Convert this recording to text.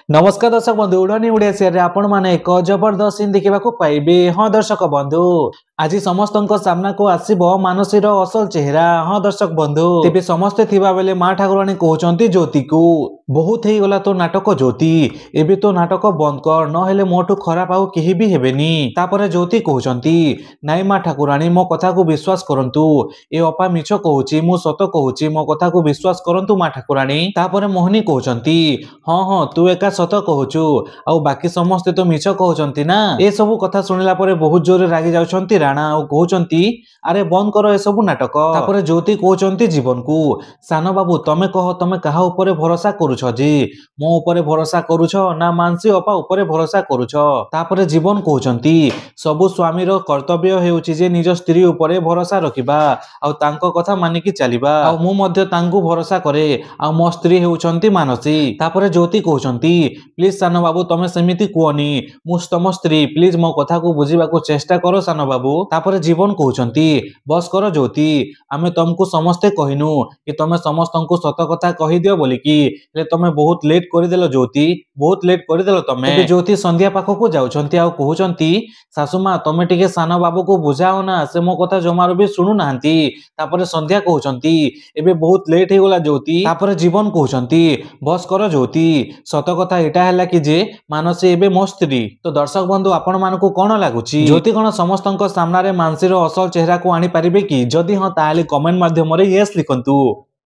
ନମସ୍କାର ଦର୍ଶକ ବନ୍ଧୁ, ଉଡ଼ାନି ଓଡ଼ିଆ ସିରିଏଲରେ ଆପଣମାନେ ଏକ ଜବରଦସ୍ତ ସିନ୍ ଦେଖିବାକୁ ପାଇବେ। ହଁ ଦର୍ଶକ ବନ୍ଧୁ, ଆଜି ସମସ୍ତଙ୍କ ସାମ୍ନାକୁ ଆସିବ ମାନସୀର ଅସଲ ଚେହେରା। ହଁ ଦର୍ଶକ ବନ୍ଧୁ, ତେବେ ସମସ୍ତେ ଥିବା ବେଳେ ମା ଠାକୁରାଣୀ କହୁଛନ୍ତି ଜ୍ୟୋତିକୁ, ବହୁତ ହେଇଗଲା ତୋ ନାଟକ ଜ୍ୟୋତି, ଏବେ ତୋ ନାଟକ ବନ୍ଦ କର, ନହେଲେ ମୋଠୁ ଖରାପ ଆଉ କେହି ବି ହେବେନି। ତାପରେ ଜ୍ୟୋତି କହୁଛନ୍ତି, ନାଇଁ ମା ଠାକୁରାଣୀ, ମୋ କଥାକୁ ବିଶ୍ୱାସ କରନ୍ତୁ, ଏ ଅପା ମିଛ କହୁଛି, ମୁଁ ସତ କହୁଛି, ମୋ କଥାକୁ ବିଶ୍ୱାସ କରନ୍ତୁ ମା ଠାକୁରାଣୀ। ତାପରେ ମୋହିନୀ କହୁଛନ୍ତି, ହଁ ହଁ ତୁ ଏକା ସତ କହୁଛୁ, ଆଉ ବାକି ସମସ୍ତେ ତ ମିଛ କହୁଛନ୍ତି ନା। ଏସବୁ କଥା ଶୁଣିଲା ପରେ ବହୁତ ଜୋରରେ ରାଗି ଯାଉଛନ୍ତି ରାଣା ଆଉ କହୁଛନ୍ତି, ଆରେ ବନ୍ଦ କର ଏସବୁ ନାଟକ। ତାପରେ ଜ୍ୟୋତି କହୁଛନ୍ତି ଜୀବନକୁ, ସାନ ବାବୁ ତମେ କହ, ତମେ କାହା ଉପରେ ଭରସା କରୁଛ ଯେ, ମୋ ଉପରେ ଭରସା କରୁଛ ନା ମାନସୀ ଅପା ଉପରେ ଭରସା କରୁଛ? ତାପରେ ଜୀବନ କହୁଛନ୍ତି, ସବୁ ସ୍ୱାମୀର କର୍ତ୍ତବ୍ୟ ହେଉଛି ଯେ ନିଜ ସ୍ତ୍ରୀ ଉପରେ ଭରସା ରଖିବା ଆଉ ତାଙ୍କ କଥା ମାନିକି ଚାଲିବା, ଆଉ ମୁଁ ମଧ୍ୟ ତାଙ୍କୁ ଭରସା କରେ, ଆଉ ମୋ ସ୍ତ୍ରୀ ହେଉଛନ୍ତି ମାନସୀ। ତାପରେ ଜ୍ୟୋତି କହୁଛନ୍ତି, ପ୍ଲିଜ ସାନ ବାବୁ ତମେ ସେମିତି କୁହନି, ମୁଁ ତମ ସ୍ତ୍ରୀ, ପ୍ଲିଜ ମୋ କଥାକୁ ବୁଝିବାକୁ ଚେଷ୍ଟା କର ସାନ ବାବୁ। ତାପରେ ଜୀବନ କହୁଛନ୍ତି, ବସ୍ କର ଜ୍ୟୋତି, ଆମେ ତମକୁ ସମସ୍ତେ କହିନୁ କି ତମେ ସମସ୍ତଙ୍କୁ ସତ କଥା କହିଦିଅ ବୋଲିକି, ହେଲେ ତମେ ବହୁତ ଲେଟ୍ କରିଦେଲ ଜ୍ୟୋତି, ବହୁତ ଲେଟ୍ କରିଦେଲ ତମେ। ଏବେ ଜ୍ୟୋତି ସନ୍ଧ୍ୟା ପାଖକୁ ଯାଉଛନ୍ତି ଆଉ କହୁଛନ୍ତି, ଶାଶୁମା ତମେ ଟିକେ ସାନ ବାବୁକୁ ବୁଝାଅ ନା, ସେ ମୋ କଥା ଜମାରୁ ବି ଶୁଣୁନାହାନ୍ତି। ତାପରେ ସନ୍ଧ୍ୟା କହୁଛନ୍ତି, ଏବେ ବହୁତ ଲେଟ୍ ହେଇଗଲା ଜ୍ୟୋତି। ତାପରେ ଜୀବନ କହୁଛନ୍ତି, ବସ୍ କର ଜ୍ୟୋତି, ସତ କଥା ଏଇଟା ହେଲା କି ଯେ ମାନସୀ ଏବେ ମୋ ସ୍ତ୍ରୀ। ତ ଦର୍ଶକ ବନ୍ଧୁ, ଆପଣ ମାନଙ୍କୁ କଣ ଲାଗୁଛି, ଜ୍ୟୋତି କଣ ସମସ୍ତଙ୍କ ସାମ୍ନାରେ ମାନସୀର ଅସଲ ଚେହେରାକୁ ଆଣିପାରିବେ କି? ଯଦି ହଁ ତାହେଲେ କମେଣ୍ଟ ମାଧ୍ୟମରେ ୟେସ୍ ଲିଖନ୍ତୁ।